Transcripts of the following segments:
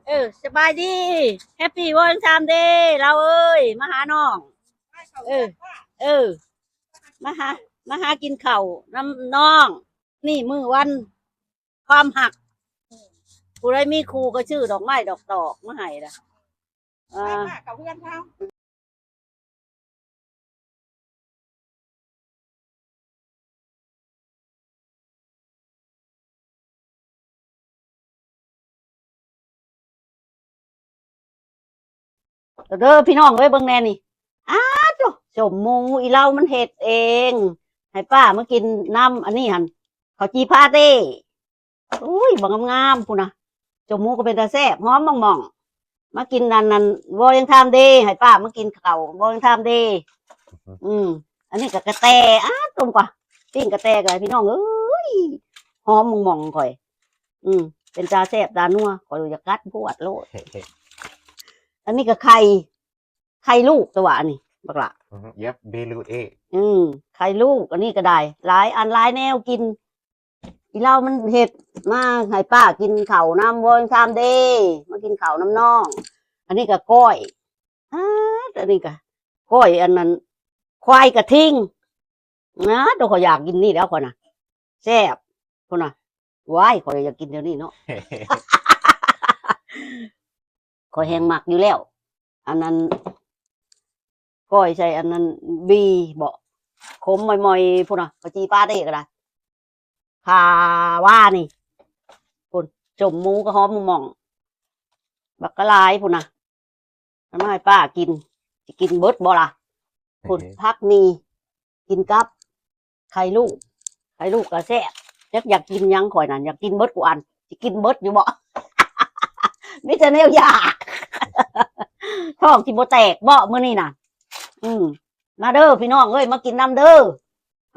ເອີ ສະບາຍດີ Happy Valentine Day ລາວເອີຍ ມາຫານ້ອງ ເອີ ເອີ ມາຫາ ມາຫາກິນເຂົ້ານຳນ້ອງ ນີ້ມື້ວັນຄວາມຮັກ ຜູ້ໃດມີຄູ່ກໍຊື້ດອກໄມ້ດອກຕອກມາໃຫ້ລະ ອ່າ ເດີພີ່ນ້ອງເອີຍ ເບິ່ງແດ່ນີ້ ອ້າໂທ້ ສົ້ມໝູອີ່ເລົາມັນເຮັດເອງ ໃຫ້ປ້າມາກິນນຳ ອັນນີ້ຫັ້ນ ເຂົ້າຈີ່ພາເຕ້ ໂອ້ຍ ບັກງາມໆພຸ້ນນະ ສົ້ມໝູກໍເປັນຕາແຊບ ຫອມໝ່ອງໆ ມາກິນອັນນັ້ນ Valentine Day ໃຫ້ປ້າມາກິນເຂົ້າ Valentine Day ອືມ ອັນນີ້ກໍກະແຕ ອ້າ ຕົ້ມກວ່າ ປີ້ງກະແຕກໍໄດ້ ພີ່ນ້ອງເອີຍ ຫອມໝ່ອງໆຂ້ອຍ ອືມ ເປັນຕາແຊບຕານົວ ຂ້ອຍຢາກກັດພວດໂລດ ອັນນີ້ກໍໄຂ່ ໄຂ່ລູກຕົວະ ອັນນີ້ບັກຫຼ້າ ອືຮຶ Yep, Beirut egg ອືມ ໄຂ່ລູກ ອັນນີ້ກໍໄດ້ ຫຼາຍອັນຫຼາຍແນວກິນ ອີ່ເລົາມັນເຮັດມາໃຫ້ປ້າກິນເຂົ້ານຳ Valentine Day ມາກິນເຂົ້ານຳນ້ອງ ອັນນີ້ກໍກ້ອຍ ອາ ອັນນີ້ກໍກ້ອຍອັນນັ້ນ ຄວາຍກະທິງ ອາ ໂຕ ຂ້ອຍຢາກກິນນີ້ແລ້ວຂ້ອຍນະ ແຊບ ພຸ້ນນະ ວ້າຍ ຂ້ອຍຢາກກິນດຽວນີ້ເນາະ ຂ້ອຍແຮງມັກຢູ່ແລ້ວ ອັນນັ້ນ ກ້ອຍໃສ່ອັນນັ້ນບີເບາະ ຂົມໝ່ອຍໆ ພຸ້ນນະ ເຂົ້າຈີ່ປາເຕ້ກໍໄດ້ ຂ້າວ່ານີ້ ພຸ້ນ ສົ້ມໝູກໍຫອມໝ່ອງໆ ບັກກະຫຼາຍພຸ້ນນະ ເອົາມາໃຫ້ປ້າກິນ ຊິກິນເບິດບໍ່ລະ ພຸ້ນ ເອີ ຜັກໝີ່ ກິນກັບ ໄຂ່ລູກ ໄຂ່ລູກກໍແຊບ ຈັກຢາກກິນຫຍັງຂ້ອຍນັ້ນ ຢາກກິນເບິດກູອັນ ຊິກິນເບິດຢູ່ບໍ່ ມີແຕ່ແນວຢາກ ທ້ອງຊິບໍ່ແຕກບໍ່ມື້ນີ້ນະ ອືມ ມາເດີພີ່ນ້ອງເອີຍ ມາກິນນຳເດີ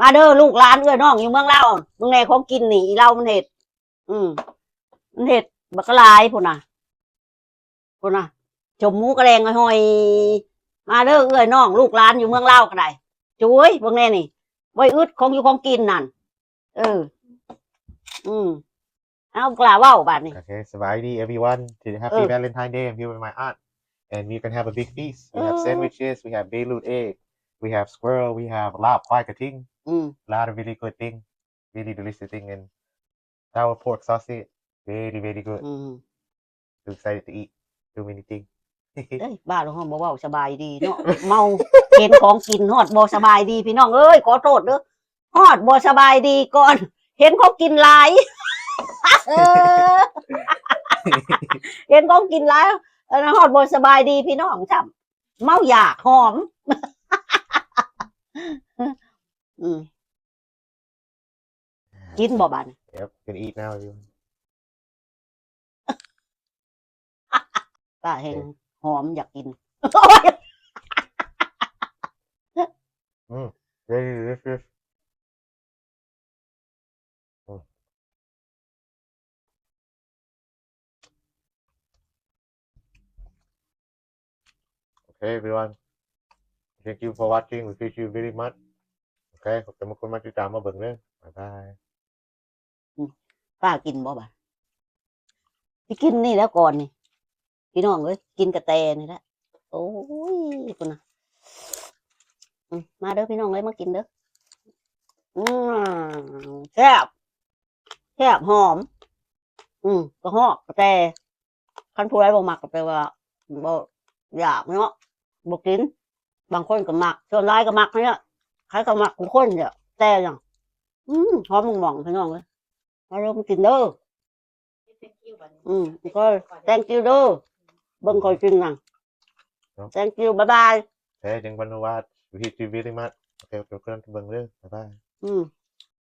ມາເດີລູກຫຼານເອື້ອຍນ້ອງຢູ່ເມືອງລາວ ເບິ່ງແດ່ຂອງກິນນີ້ ອີ່ເລົາມັນເຮັດ ອືມ ມັນເຮັດບັກຫຼາຍພຸ້ນນະ ພຸ້ນນະ ສົ້ມໝູກະແດງຫອຍໆ ມາເດີເອື້ອຍນ້ອງລູກຫຼານຢູ່ເມືອງລາວກໍໄດ້ ຈຸ້ຍ ເບິ່ງແດ່ນີ້ ບໍ່ອຶດຂອງຢູ່ຂອງກິນນັ້ນ ເອີ ອືມ ເອົາ ກະລາເວົ້າບາດນີ້ Okay, ສະບາຍດີ everyone. Today, happy ເອີ Valentine Day. I'm here with my aunt, and we're gonna have a big feast. We have ເອີ sandwiches, we have Beirut egg, we have squirrel, we have ລາບຄວາຍກະທິງ ອືມ lot of really good thing, really delicious thing, and sour pork sausage, very, very good. ອືມ Too excited to eat too many things. ເອີຍ ບ້າເຮົາບໍ່ເວົ້າສະບາຍດີເນາະ ເມົາ ເຫັນຂອງກິນຮອດບໍ່ສະບາຍດີ ພີ່ນ້ອງເອີຍ ຂໍໂທດເດີ ຮອດບໍ່ສະບາຍດີກ່ອນ ເຫັນຂອງກິນຫຼາຍ ເອີ ເຫັນຂອງກິນຫຼາຍ ເອີ ຮອດບໍ່ສະບາຍດີພີ່ນ້ອງຊ້ຳ ເມົາຢາກຫອມ ອືມ ກິນບໍ່ບາດນີ້? Yep, can eat now if you want. ປ້າແຮງຫອມຢາກກິນ ອືມ very delicious. ອືມ Okay, everyone. Thank you for watching. We appreciate you very much. Okay, ຂອບໃຈໝົດຄົນມາຕິດຕາມມາເບິ່ງເດີ. ບາຍບາຍ. ອືມ ປ້າກິນບໍ່ບາດ? ຊິກິນນີ້ແຫຼະກ່ອນນີ້ ພີ່ນ້ອງເອີຍ ກິນກະແຕນີ້ແຫຼະ. ໂອ້ຍ ພຸ້ນນະ. ອືມ ມາເດີພີ່ນ້ອງເອີຍ ມາກິນເດີ. ອືມ ແຊບ ແຊບ ຫອມ. ອືມ ກະຮອກກະແຕ ຄັນຜູ້ໃດບໍ່ມັກກໍແປວ່າບໍ່ຢາກເນາະ ບໍ່ກິນ. ບາງຄົນກໍມັກ ສ່ວນຫຼາຍກໍມັກເນາະ ໃຜກໍມັກ ບາງຄົນເນາະ ແຕ່ຫຍັງ ອືມ ຫອມໝ່ອງໆ ພີ່ນ້ອງເອີຍ ມາເດີ ມາກິນເດີ. ອືມ ກໍ thank you ເດີ ເບິ່ງຂ້ອຍກິນນະ. Thank you. Bye bye. Okay, thank you very much. We hate you very much. Okay, ເບິ່ງເດີ. Bye bye. ອືມ.